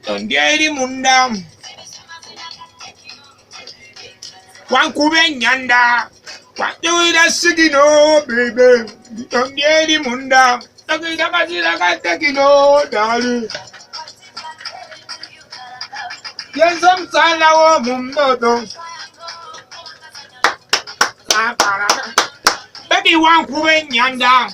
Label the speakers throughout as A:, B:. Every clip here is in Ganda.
A: Ndi eri munda wankuba ennyanda wanjuwira sigino bebe ndi eri munda tagenda kazira katekino dali yenze omusaala w'omu mmoto. Baby wankuba ennyanda.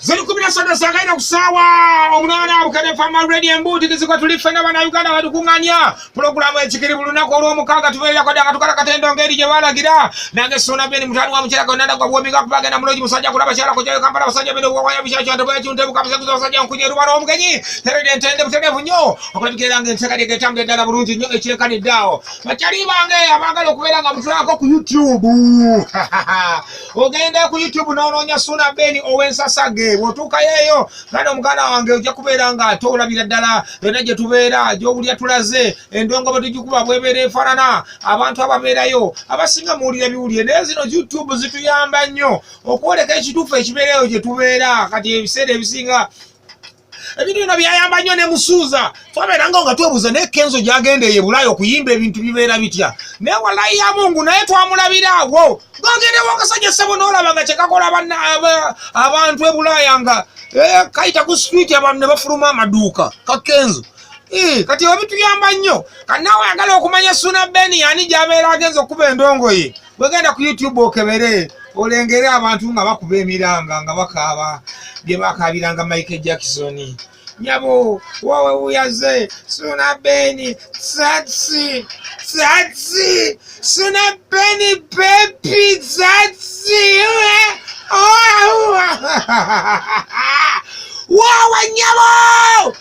A: Ziri 13 zagaina ku ssaawa 8 Bukedde Fama Radio embuutikizibwa tuli ffenna Bannayuganda batukuŋŋanya pulogulaamu ekikiri buli lunaku olw'omukaaga tubeererako dda nga tukala katendo ng'eri gye baalagira. Nange Ssuuna Ben mutani wa mukyala gonna ndagwa buwomi gakubagenda mulungi musajja kulaba kyala kujjayo Kampala basajja bino buwawaya bukyakyo nte bwekintu tebuka basajja nkunye erubala omugenyi teredde entende butereevu nnyo okulabikira nga enteekateeka etambula eddala bulungi nnyo ekyenkanidde awo. Bakyali bange abaagala okubeera nga mutulako ku YouTube, ogenda ku YouTube n'onoonya Ssuuna Ben ow'ensasage. Bw'otuukayo eyo gana omuganda wange ojja kubeera nga ate olabira ddala yonna gye tubeera gy'owulira tulaze endongo bwe tugikuba bwebeera efaanana. Abantu ababeerayo abasinga muwulira biwulire, naye zino YouTube zituyamba nnyo okwoleka ekituufu ekibeerayo gye tubeera. Kati ebiseera ebisinga ebintu bino byayamba nnyo ne musuuza twabeeranga nga twebuuza naye Kenzo gyagenda eyo Bulaaya okuyimba ebintu bibeera bitya, naye walayi ya Mungu naye twamulabira awo gagendewo akasajja ssebo n'olaba nga kyekakola abantu e Bulaaya nga kayita ku street abantu ne bafuluma amaduuka ka Kenzo. Kati ebituyamba nnyo. Kati naawe ayagala okumanya Ssuuna Ben yani gy'abeera agenza okuba endongo ye, bwegenda ku YouTube okebere olengere abantu nga bakuba emiranga nga bakaaba bye bakaabiranga Michael Jackson. Nyabo wowe uyaze Ssuuna Ben tsatsi tsatsi Ssuuna Ben baby tsatsi wowe nyabo.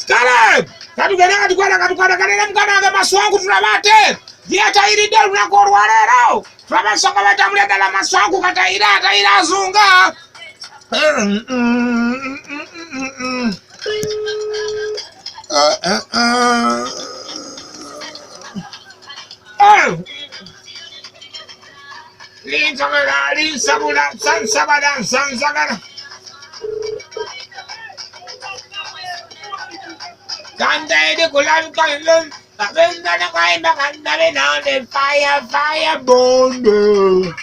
A: Kale katugende katukwata katukwata kanene mukama wange Maswanku tulabe ate gyeyatayiridde olunaku olwaleero. Tulabe ensonga batambulira ddala. Maswanku katayira atayira azunga. Linsabula linsabula sansabala nsanzagala Kandaide kulabika babenzana kaimba kandabe nande fire fire bondo.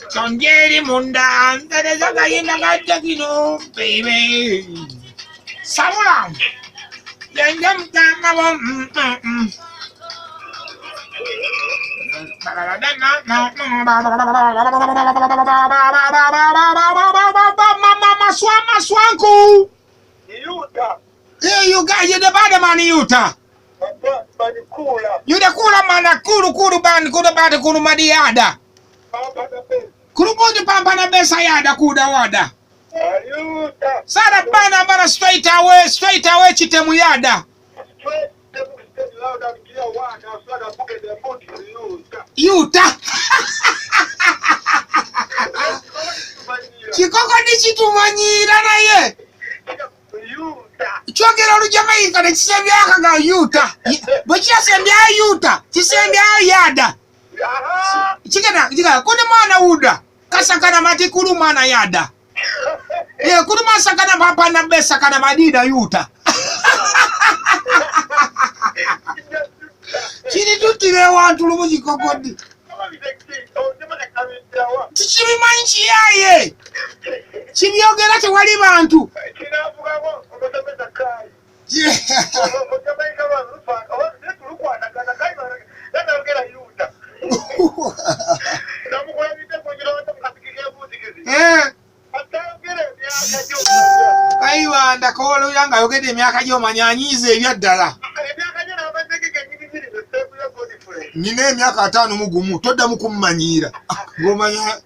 A: Sonjeri munda ntereza kayimba kajja kino baby sabula yenje mutanga bo. Maswa maswanku.
B: Yuta.
A: Yeah, you got you the bad man Yuta.
B: Manikula.
A: You the kula mana kulu kulu ban kulu bad kulu madiada.
B: Pampa na besa.
A: Kulu bodi pampa na besa yada kuda wada.
B: Yuta.
A: Sada bana bana straight away chitemu yada.
B: Straight them loud and clear one outside the pocket the body Yuta.
A: Yuta. Kikoko nikitumanyira naye.
B: Yuta.
A: Kyogera Olujamaika ne kisembyayo nga Yuta. Bwe kirasembyayo Yuta, kisembyayo yada.
B: Aha.
A: Kigenda kigenda kuni mwana uda. Kasakana matikulu mwana yada. Ye kuli masakana papa na besa kana madida Yuta. Kiri tutire wantu lumu kikokodi. Tikibimanyi kiyaye. Kibyogera tewali bantu. Kayibanda koolera ng'ayogedde emyaka gy'omanya anyiiza ebyaddala. Nina emyaka 51 toddamu kummanyiira ng'omanya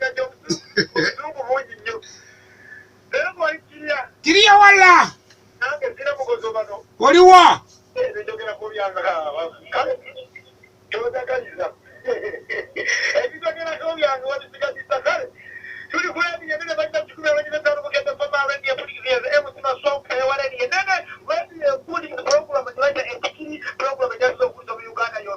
A: kiriya walla oliwa.
B: Tuli ku radio enene balina 145 Bukedde Fama Radio empuliriza MC Masonka ewa radio enene radio empuliriza program gyebayita Ekikiri, program ejazza okuza mu Uganda yonna.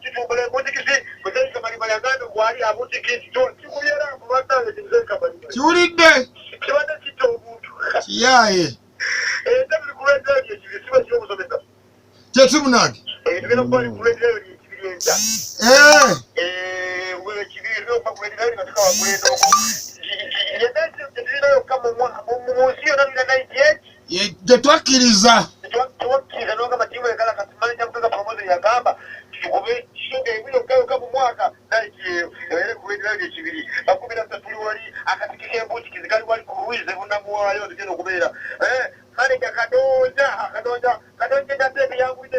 B: Kututumbula embutikisi Muzeeyi Kamalima yagambye kwali abutikisi kikubyera ku bannange Muzeeyi Kamalima
A: Kiwulidde.
B: Kibadde kitta omuntu.
A: Kiyaaye.
B: Entebe ku lw'eddaayo ekibiri siba ky'omusomesa.
A: Kyeki munange.
B: Tugenda kuba ku lw'eddaayo ekibiri enkya. Ekibiri tugenda kuba ku lw'eddaayo nga tukawagula endongo. Yenna tetulina yokka mu nsi yonna tulina 98.
A: Gye twakkiriza.
B: Tewakkiriza n'ogamba ttiimu ekala kati manager Mugaga Promotion yagamba tukube show emu yokka yokka mu mwaka night eyo ebeere ku lw'eddaayo ekibiri. Bakubira tuli wali akatiki k'embuutikizi kali wali ku Lwize Bunnamuwaayo tugenda okubeera. Manager Kadonja Kadonja Kadonja entertainment yangulidde.